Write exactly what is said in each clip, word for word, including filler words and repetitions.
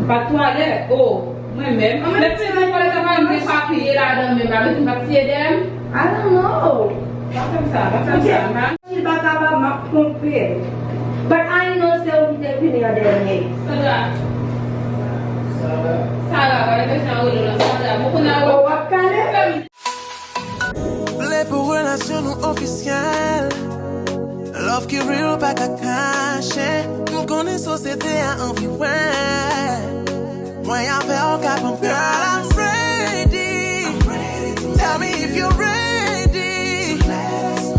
Pa twalèt, o, mwen menm. Lè ti mwen twalèt la pa gen papye ladan menm, pa bezwen pa tiye dèyè m. I don't know. Pa fè m sa, pa fè m sa, man. Si l pa kapab, m ap ponpe l. But I know se ou ki te vini an dènye. Sandra. Sara, pa gen kesyon rele w la, Sandra. Mwen konnen w ap kale. Vle pou relasyon nou ofisyèl. Love ki real pa ka kache. M konnen sosyete a anvi wè. Mwen avè w ka pran. Girl, I'm ready. Tell me if you're ready.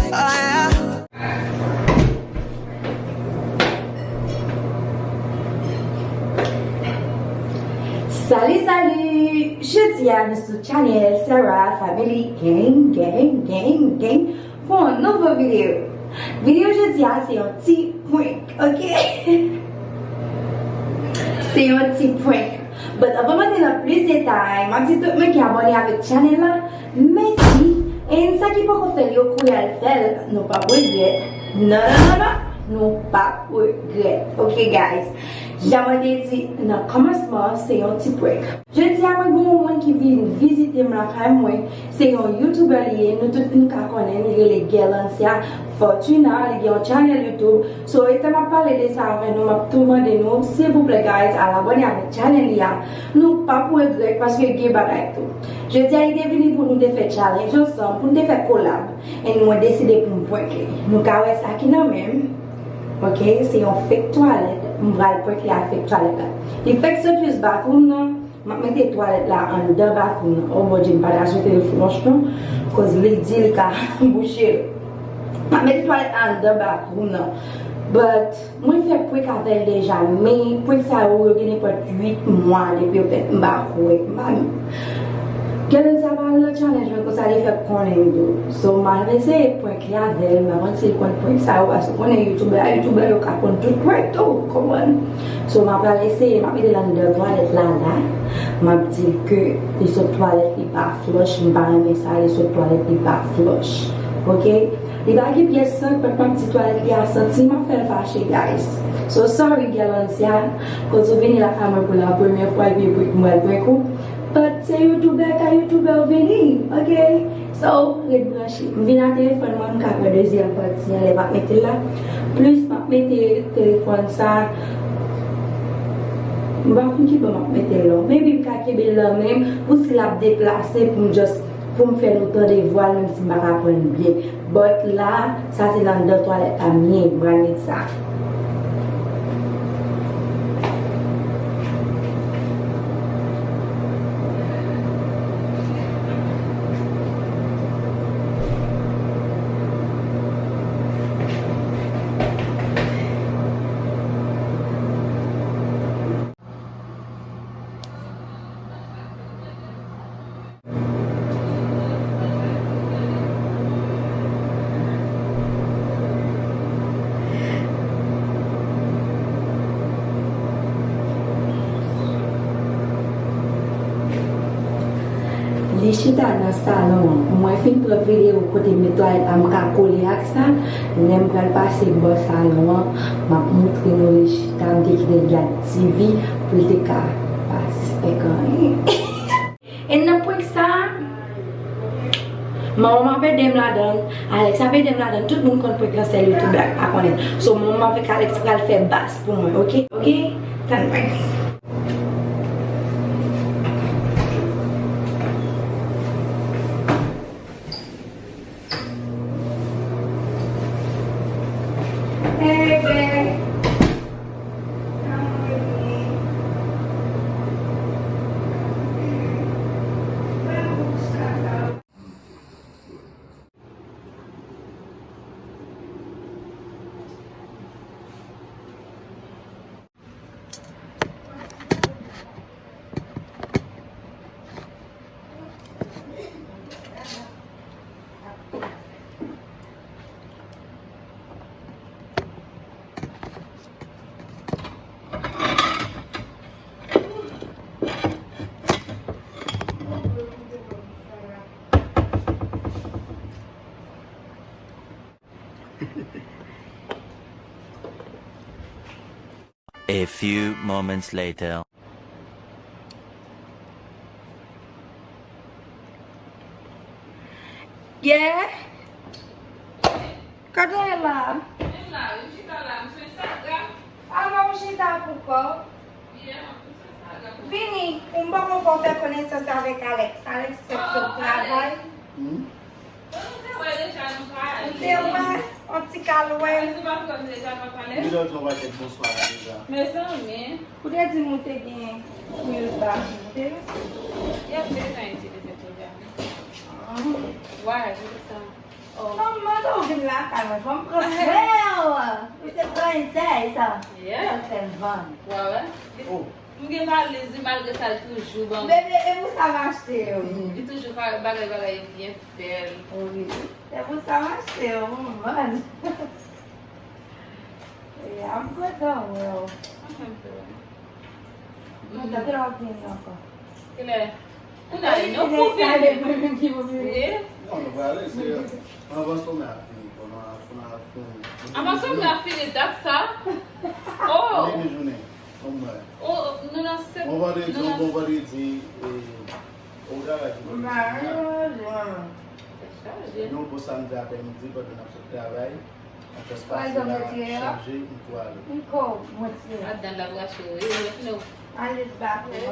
Oh yeah. Salut, salut! Jodi a nou sou channel Sarah Family Gang, gang, gang, gang pou yon nouvo videyo. Videyo jodi a se yon ti prank, ok? Se yon ti prank. But anvan m antre nan plis detay, m ap di tout moun ki abòne avèk channel la, mèsi. And sa ki poko fè l yo kouri al fè l, nou p ap regrèt. Non, non, non, non, nou p ap regrèt. Ok, guys. Jan mwen te di nan kòmansman, se yon ti prank. Jodi a, mwen gen yon moun ki vin vizite m lakay mwen. Se yon YouTuber li ye, nou tout nou ka konnen, li rele Guerlancia Fortuna, li gen yon channel YouTube. So, etan m ap pale de sa avè nou, m ap tou mande nou, silvouplè, guys, al abòne avèk channel li a. Nou p ap regrèt paske gen bagay tou. Jodi a, li te vini pou nou te fè challenge ansanm, pou nou te fè collab. E mwen deside pou m prank li. Nou ka wè sa ki nan men m. Ok, se yon fake twalèt. M pral prank li ak fake twalèt la. Li fake sot jis bathroom nan. M ap mete twalèt la anndan bathroom nan. Oh Bondye, m pa ta swete l flush non. Koz li di li ka bouche l. M ap mete twalèt la anndan bathroom nan. But, mwen fè prank avè l deja, men prank sa yo, yo gen nenpòt uit mwa depi yo fèt, m pa kwè, m pa. Guerlancia pa al nan challenge mwen konsa, li fè konnen m tou. So, m al eseye prank li avè l, m pa konn si l konn prank sa yo, paske ou konnen youtubè a, youtubè yo ka konn tout prank tou, ou konprann? So, m ap al eseye, m ap mete l anndan twalèt la, la. M ap di l ke li sot twalèt, li pa flush, m pa renmen sa, li sot twalèt, li pa flush. Ok? Li pa gen pyès sant, but m ap di twalèt li a santi, m ap fè l fache, guys. So sorry, Guerlancia, koz ou vini lakay mwen pou la premyè fwa, epi prank mwen prank ou. But se youtubè ka youtubè ou vini, ok? So, ret branche. M vin ak telefòn mwen, m ka pran dezyèm pati an lè m ap mete l la. Plis m ap mete telefòn sa, m pa konn ki bò m ap mete l non. Maybe m ka kenbe l nan men m pou si l ap deplase pou m just pou m fè nou tande vwa l, menm si m pa ka pran l byen. But la, sa se nan anndan twalèt la m ye, m pral met sa. Li chita nan salon an. Mwen fin pran videyo kote m met twalèt la, m ka kole ak sa. Lè m pral pase bò salon an, m ap moutre nou li chita, m te kite l gad T V pou l te ka pa sispèk anyen. E nan prank sa, manman m ap ede m ladan l, Alex ap ede m ladan l, tout moun konn prank lan sèl youtubè a k pa konnen. So, manman m avèk Alex pral fè bas pou mwen, ok? Ok? Tann mwen. A few moments later. Yeah. Kote w ye la? Mwen la, m chita la, m sou Instagram. Avan w chita pou kò w. Yeah, m sou Instagram. Vini, pou m poko fè w fè konesans avèk Alex. Alex fèk sot travay. Hmm? Bon, nou te wè deja, nou pa ale. Ou te wè, yon ti kal wè. Alex, ou pa twò deja, pa pale. Li lòt yon pakèt bonswa la deja. Mezanmi. Ou te di m ou te gen mil bat, ou te? Yes, deja itilize deja. Ah. Why? What is that? Oh. Non, m mande w vin lakay mwen, fò m pran swen w. Ou se princess. Yeah. Sa fè m vann. Wè, wè. Oh. M gen valiz li, malgre sa, li toujou ban m. Bebe, e pou sa m achte yo. Li toujou ka bagay, bagay byen bèl. Wi. E pou sa m achte yo, m vann. Yeah, m kontan wè w. Mwen menm tou. Mwen kontan, kilè w ap vini ankò? Kilè? Kounye a, nou pou vini. Wi. Non, nou prale, se anvan somè a fini, fò nou, fò nou fini. Anvan somè a fini, dat sa? Oh! Mini jounen, anmwey. Oh, nou nan sep-, yon vandredi, nou yon nan bon vandredi, e, o travay ki vandredi. Mari, mari. Tèt chaje. Nou bon samdi aprèmidi, pandan n ap sot travay. Apre sa, pase la, chanje, m tou ale. Adan l ap rache w, wi, lè fini w. Ale, bat mwen.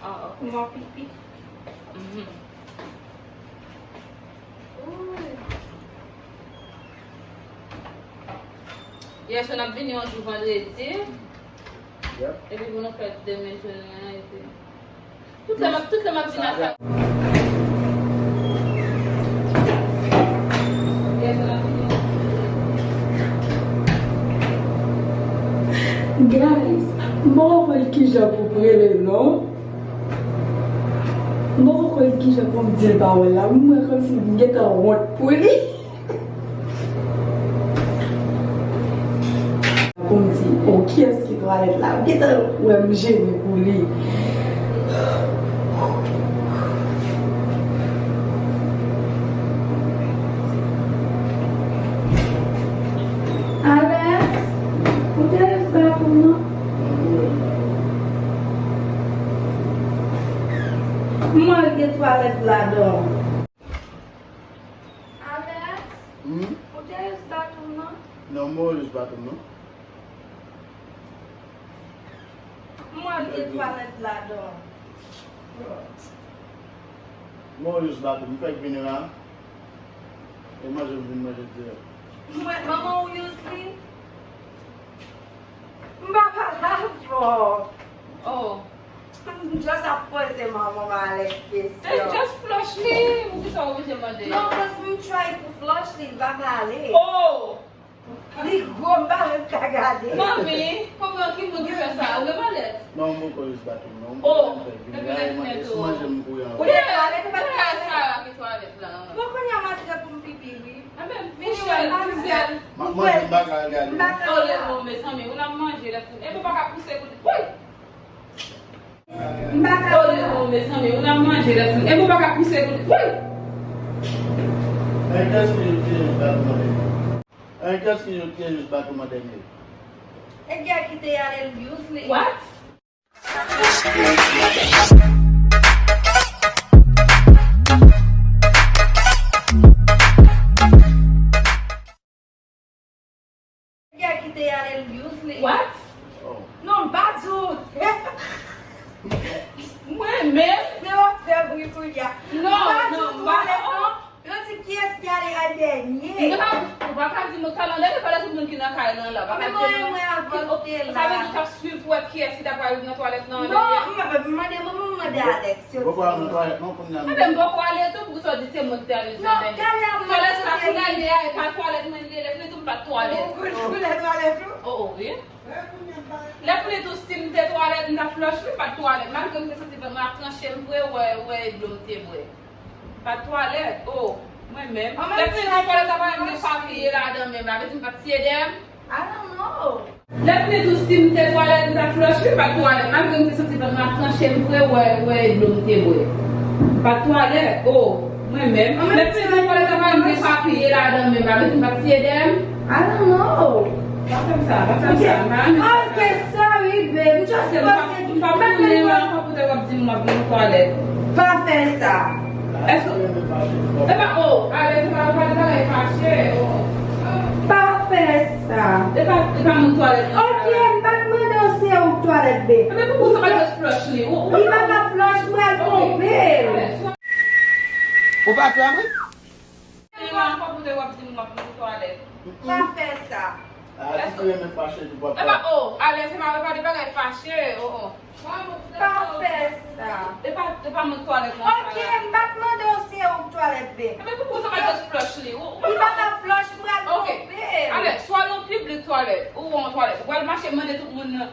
Ah, ok. M gon pipi. Mhm. Ui. Yè swa n ap vini yon jou vandredi. Yep. Epi pou nou fè demen jounen an, epi Tout lè m ap, tout lè m ap vin a sa. Guys, m poko konn kijan pou m rele l non. M poko konn kijan pou m di l pawòl la. M wè kòmsi m gentan wont pou li. Pou m di, oh, kiyès ki twalèt la? Ou gentan wè m jene pou li. Alex, ou te jis bat ou non? M wè l gen twalèt ladan. Alex, hmm? Ou te jis bat ou non? Non, m pa jis bat ou non. M wè l gen twalèt ladan. M pa jis bat ou, m fèk vini la. E manje m vin manje dirèk. M wè manman ou use li. M pa pale avè w. Oh. M just ap poze manman Alex kesyon. Just flush li. Poukisa w oblije mande? Non, cause m try pou flush li, li pa pale. Oh! Li gwo, m pa menm ka gade. Manmi, kòman ki moun ki fè sa? Ou gen malèt? Non, m poko jis bat ou non. Oh, epi lè fini tou. Si manje m kouri anvan. Ou te pale, te pale. Sa ki twalèt la. Bon, kounye a m antre pou m pipi, wi. Anben, Michel, Michel. M ap manje, m pa ka gade. Oh, le bon, mezanmi, ou nan manje lè fini. Epi w pa ka pouse kout. Woy! M pa ka. Oh, le bon, mezanmi, ou nan manje lè fini. Epi w pa ka pouse kout. Woy! Hey, kiyès ki te jis bat ou an dènye? Hey, kiyès ki te jis bat ou an dènye? E gè ki te ale l use li. What? Gè ki te ale l use li. What? Oh. Non, m pa di w. Mwen menm? Se w ap fè bri kounye a. Non, non, m pa di w. Yo di kiyès ki ale an dènye. Non, ou pa ka di m talè, lè talè tout moun ki nan kay lan la. Pa ka di mwen, mwen avan ki te la. Sa vle di w t ap swiv pou wè kiyès ki ta pral nan twalèt lan an dènye. Non, m, m mande manman m mande Alex. Ou pa nan twalèt non kounye a. Enben, m poko ale tou, poukisa w di se mwen ki te ale use an dènye? Non, talè a mwen te twalèt sa kounye a, e pa twalèt mwen li ye, lè fini tou m pa t twalèt. Ou koule twalèt ou? Oh, oh, wi. Lè fini tou, si m te twalèt, m t ap flush, wi, m pa t twalèt. Malgre m te santi vant mwen ap tranche m vre, wè, wè, e dlo m te bwè. Pa t twalèt, oh, mwen menm. Lè fini tou, twalèt la pa menm gen papye ladan menm, la vle di m pa t siye dèyè m. I don't know. Lè fini tou, si m te twalèt, m t ap flush, wi, pa t twalèt. Malgre m te santi vant mwen ap tranche m vre, wè, wè, e dlo m te bwè. Pa t twalèt, oh, mwen menm. Lè fini tou, twalèt la pa menm gen papye ladan menm, la vle di m pa t siye dèyè m. I don't know. Pa fè m sa, pa fè m sa. Ok, sorry, babe. M just panse m pa konnen w ankò poutèt w ap di m w ap nan twalèt. Pa fè sa. Èske, e pa, oh, ale, se pa, pa de bagay fache, oh. Pa fè sa. E pa, e pa moun twalèt nan sa la. Ok, m pa t mande w se ou k twalèt, babe. Ebyen, poukisa w pa just flush li? Ou, ou... Li pa ka flush, m pral ponpe l. Ok, ale, swa... Ou pa kwè mwen? Gen yon fwa pou te w ap di m w ap nan twalèt. Pa fè sa. Ah, si te renmen fache, li p ap... E pa, oh, ale, se pa, pa de bagay fache, oh, oh. Pa fè sa. E pa, e pa mwen k twalèt nan sa la. Ok, m pa t mande w se ou k twalèt, babe. Ebyen, poukisa w pa just flush li? Ou, ou... Li pa ka flush, m pral ponpe l. Ok. Ale, swa nan piblik twalèt, ou yon twalèt, ou pral mache mande tout moun nan.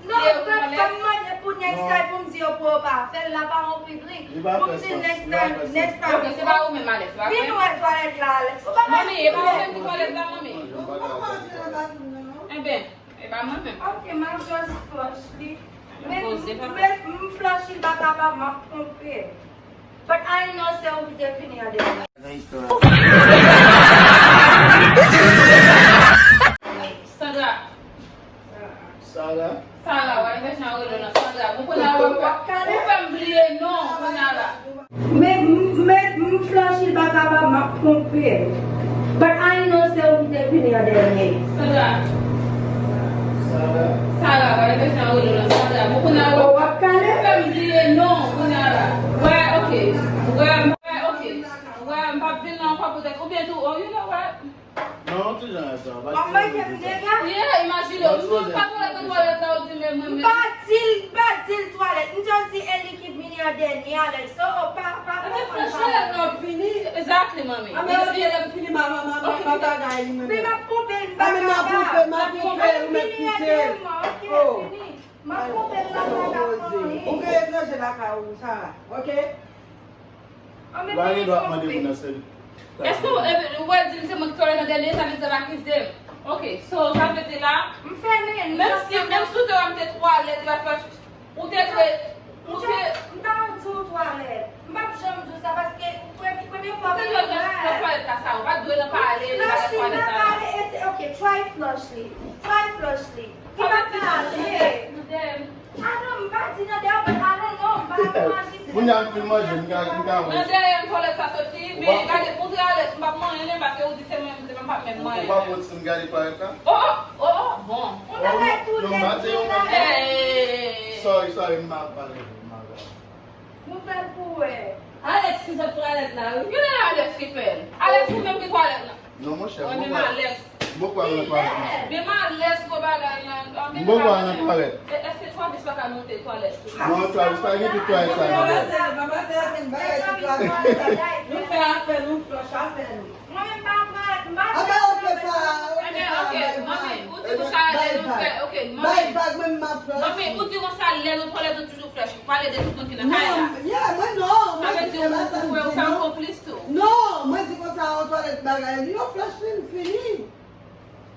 Non, se yon twalèt. Fè m mande pou next time pou m di yo pou yo pa fè l la, pa yon piblik. Pou m di next time, next time. Ok, se pa ou menm, Alex, se pa vre? Vin wè twalèt la, Alex. Ou pa... Manmi, e pa ou menm ki twalèt la, manmi? Ou pa antre nan bathroom nan, non? Ebyen, e pa mwen menm. Ok, m ap just flush li. Men, men, m flush li pa kapab, m ap ponpe. But I know se ou ki te fini an dènye. Sandra. Sara. Sara, w al fè jan rele w nan Sandra. Bon, kounye a w ap fè, ou fè m bliye non, kounye a la. Men, men, m flanchi l pa kapab, m ap ponpe l. But I know se ou ki te fini an dènye. Sandra. Sara. Sara, w al fè jan rele w nan Sandra. Bon, kounye a w ap, w ap kale? Ou fè m bliye non, kounye a la. Wè, ok. Wè, wè, ok. Wè, m p ap vin la ankò poutèt, oubyen tou, oh, you know what? Non, ti jan sa, w ap manke m dega? Yeah, imajine w, m pa twalèt nan twalèt la, ou di men mwen, men. M pa di l, m pa di l twalèt. M just di e li ki vini an dènye, Alex. So, oh, pa, pa, pa konn pale. Ebyen, flanch twalèt la w ap vini. Exactly, manmi. Ah, men ok, lè m fini, ma, ma, ma, ma, ma bagay li, men. Men m ap ponpe l, m pa kapab. Ah, men m ap ponpe, m ap ponpe, ou mèt pouse. Ok, fini an dènye, ok, fini. M ap ponpe l la, sa pa fè anyen. Ou gen etranje lakay ou, Sara, ok? Ou pa gen dwa ap mande moun nan sèvi. Èske w, e, ou wè di m se mwen ki twalèt nan dènye, sa vle di l ap akize m. Ok, so, sa vle di la, m fèmen, menm si, menm si w te wè m te twalèt, ou te, ou te dwe, ou te... M ta di w twalèt. M p ap janm di w sa paske premye, premye fwa m wè. Ou te dwe nan twalèt la sa, ou pa t dwe nan pale, nan bagay twalèt la. Ok, try flush li. Try flush li. Li pa ka ale. Ah non, m pa di nan dèyè w, but I don't know, m pa imajine. Kounye a m fin manje, m ka, m ka wè. Nan dèyè m twalèt sa soti, men gade, ou te alèz, m p ap manyen li, paske ou di se mwen, m pa menm manyen. Ou pa pran ti m gade twalèt la? Oh, oh, oh, oh, bon. Ou ta kay tounen, tounen. Hey. Sorry, sorry, m mal pale, m mal pale. Nou fè l pou wè. Alex ki sot twalèt la, wi. Gen lè Alex ki fè l. Alex ou menm ki twalèt la. Non, monchè, mwen menm Alex. M poko al nan twalèt, monchè. Men m alèz gwo bagay la. M poko al nan twalèt. E, èske Travis pa ka monte twalèt tou? Non, Travis pa gen tout twalèt sa nan dèyè. Pa pase ankenn bagay sou Travis. Nou fè afè nou, flanch afè nou. Mwen menm pa twalèt, m pa... Ah, ben, ok, sa, ok, sa, bay vag. Bay vag, mwen, m ap flanch. Manmi, ou di konsa, lè nou twalèt, nou toujou flanch. Ou pale de tout moun ki nan kay la. Non, yeah, mwen non, mwen di se pa sa m di, non. Sa vle di ou, ou fè yon konplis tou. Non, mwen di konsa, yon twalèt bagay, li yon flanch li, m fini.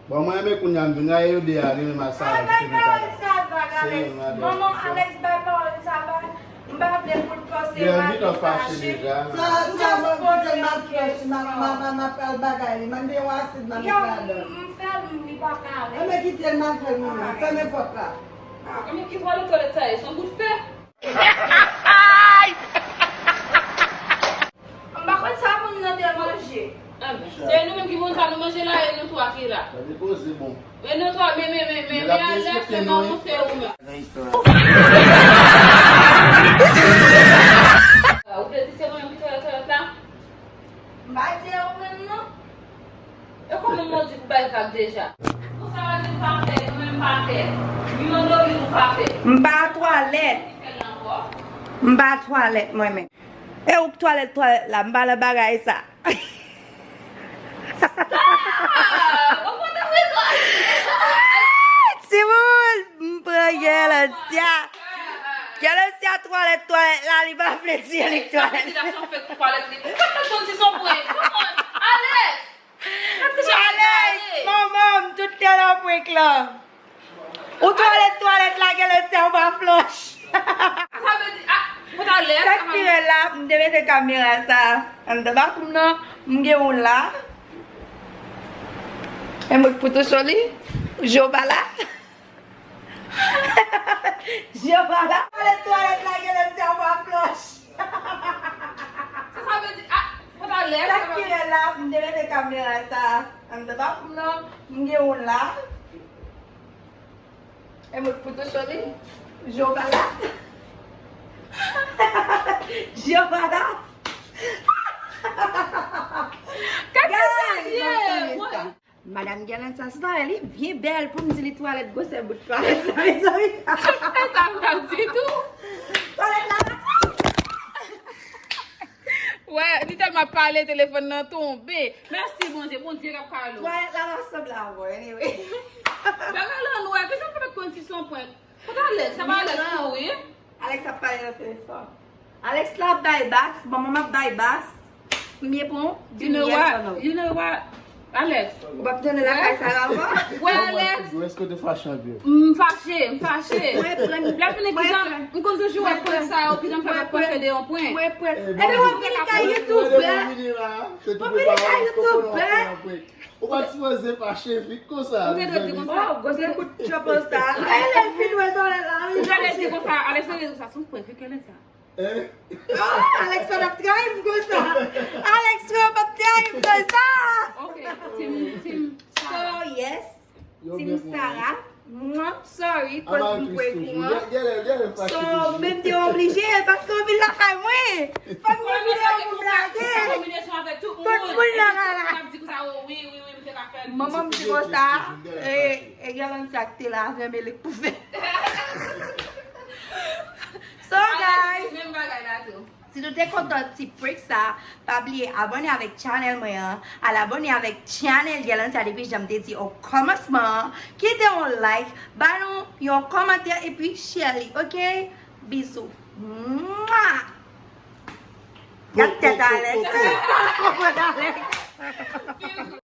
Bon, mwen renmen kounye a m vin la, e yo de a, li menm ak Sara ki te nan kay la. Bay pawòl sa vag, Alex. Manman Alex bay pawòl sa vag. M pa vle pou l panse m ap fache. Sa, sa, mwen kite l, m ap flanch, m ap, m ap, m ap al bagay li. Mande yon asid, m ap met ladan. M fè l, li pa ka ale. Enben kite l, m ap fè l mwen menm. Fèmen pòt la. Ah, men ki twalèt twalèt sa ye, se yon kout fè. M pa konn sa moun nan te manje. Ah, men, se nou menm ki moun sa nou manje la, e nou twa ki la. Gade koze bon. E nou twa, men, men, men, men, men Alex, men pa montre ou menm. Ou vle di se mwen menm ki twalèt twalèt la? M pa di e ou menm non. E kòman m di pou bay vag deja? Pou sa w di m pa fè, nou menm pa fè. Li mande w, li di w pa fè. M pa twalèt. Ki fè l ankò? M pa twalèt mwen menm. E ou k twalèt twalèt la, m pa nan bagay sa. Stop! Ou kontan mwen twalèt? Timoun, m pran Guerlancia. Guerlancia twalèt twalèt la, li pa vle di li k twalèt. Sa vle di l ap fè twalèt li. Ou pa konn si son prank. Come on, Alex! Alex, manman m, tout tè nan prank lan. Ou twalèt, twalèt la, Guerlancia, ou pa flanch. Sa vle di, ah, pou talè, sa k pi rèd la, m te mete kamera sa anndan bathroom nan, m gen yon la. E mwen k pou touche li, je w pa la. Je w pa la. Twalèt, twalèt la, Guerlancia, ou pa flanch. Se sa Sa ki lè la, m te mete kamera sa anndan bab m nan, m gen youn la. E mwen k pou touche li. Giovanna. Giovanna. Kaka sa ye. Madanm Guerlain sa, se twalèt li byen bèl pou m di li twalèt gwosè bout twalèt sa, mezanmi. Se sa m t ap di tou. Twalèt la pa twalèt. Wè, li tèlman pale, telefòn nan tonbe. Mèsi, Bondye, Bondye k ap kale w. Twalèt la pa sanble avè w, anyway. Bagay la nwè, ki sa fè konn si se yon prank? Kote Alex? Se pa Alex ki mouri? Alex ap pale nan telefòn. Alex la ap bay bas, manman m ap bay bas. M ye pou di m yes or no. You know what? Alex. Ou p ap tounen lakay sa yo ankò? Wè, Alex. Èske w te fache anpil? M fache, m fache. Lè fini, kijan m konn toujou wè prank sa yo, kijan m fè pa panse de yon prank. Mwen prank. Epi w ap vin lakay youtubè. W ap vin lakay youtubè. Ou pa t sipoze fache vit konsa. Ou te dwe di konsa. Oh, gwo se kout tchòpò sa. Gade lè l fin wè twalèt la, li fache. Ou te dwe di konsa, Alex te dwe di konsa, se yon prank, wi, Alex sa. Hein? Oh, Alex pa t ap trayi m konsa. Alex pa t ap trayi m konsa. Ok, team, team Sarah. So, yes. Team Sarah. Mwen, sorry, cause m prank ou an. So, men m te oblije, paske w vin lakay mwen. Fòk mwen vin la pou m lage. Tout moun lakay la. Manman m di konsa, e, e Guerlain sa k te la avè m, e li k pou fè. So, guys, menm bagay la tou. Si nou te kontan ti prank sa, pa bliye abòne avèk channel mwen an, al abòne avèk channel Guerlain sa depi jan m te di o kòmansman an, kite yon like, ba nou yon kòmantè epi share li, ok? Bizou. Mwah! Gad tèt Alex. Gad tèt Alex.